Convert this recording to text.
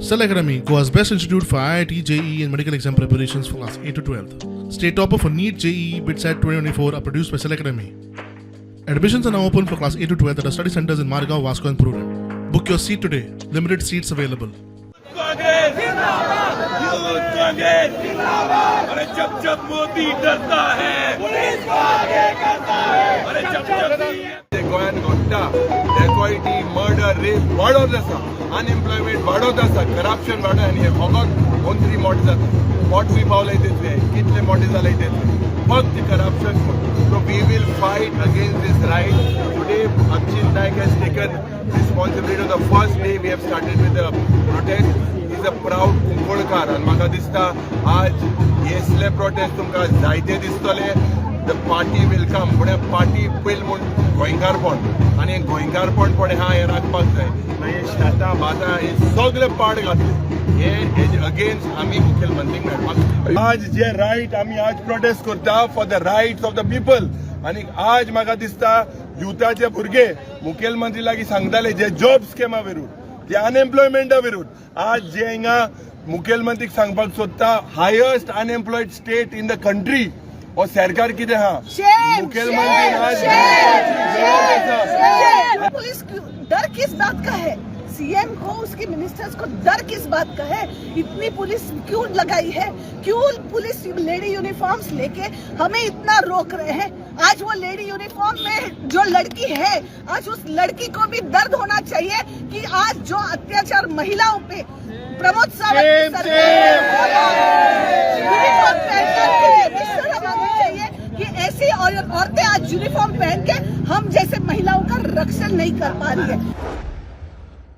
Cell Academy, Goa's best institute for IIT, JEE, and medical exam preparations for class 8 to 12. State topper for NEET, JEE, BITSAT 2024 are produced by Cell Academy. Admissions are now open for class 8 to 12 at our study centers in Margao, Vasco, and Prudent. Book your seat today. Limited seats available. Congress youth Congress. अरे जब जब मोदी डरता है, police को आगे करता है. अरे जब जब ते गोंयांत घडटा, डेकॉयटी, मर्डर, रेप वाडत आसा, अनएम्प्लॉयमेंट वाडत आसा, करप्शन वाडत आनी हे फकत मंत्री मोठे जाता. मोठ खंय पावले तेतले, कितले मोठे जाले तेतले, फक्त corruption. So we will fight against this. Right, today Achyut Naik has taken responsibility. The first day we have started with the protest. Is a proud Kunkolkar आनी म्हाका दिसता आज हेसले प्रोटेस्ट तुमकां जायते दिसतले. The party will come. पूण party पयल म्हूण गोंयकारपण आनी गोंयकारपण पण आहा हें राखपाक जाय. मागीर शेतां भातां हे सगळे पाड घातले, हे हेजे अगेन्स्ट आमी मुखेलमंत्रीक मेळपाक. आज जे रायट आमी आज प्रोटेस्ट करता for the rights of the people. आनी आज म्हाका दिसता युथाचे भुरगे मुखेलमंत्री लागीं सांगताले जे जॉब स्कॅमा विरुद्ध, जे अनएम्प्लॉयमेंटा विरुद्ध. आज जे हिंगा मुखेलमंत्रीक सांगपाक सोदता, highest unemployed state in the country, हो सरकार कितें आहा? Shame, मुखेलमंत्री आज shame. पुलिस क्यों? डर किस बात का है सीएम को, उसके मिनिस्टर्स को? डर किस बात का है? इतनी पुलिस क्यों लगाई है? क्यों पुलिस लेडी यूनिफॉर्म्स लेके हमें इतना रोक रहे हैं? आज वो लेडी यूनिफॉर्म में जो लड़की है, आज उस लड़की को भी दर्द होना चाहिए कि आज जो अत्याचार महिलाओं पे प्रमोद सावंत की सरकार में हो रहा है, यूनिफॉर्म पहनकर के ये भी शर्म आनी चाहिए कि ऐसी और औरतें आज यूनिफॉर्म पहन के हम जैसे महिलाओं का रक्षण नहीं कर पा रही है.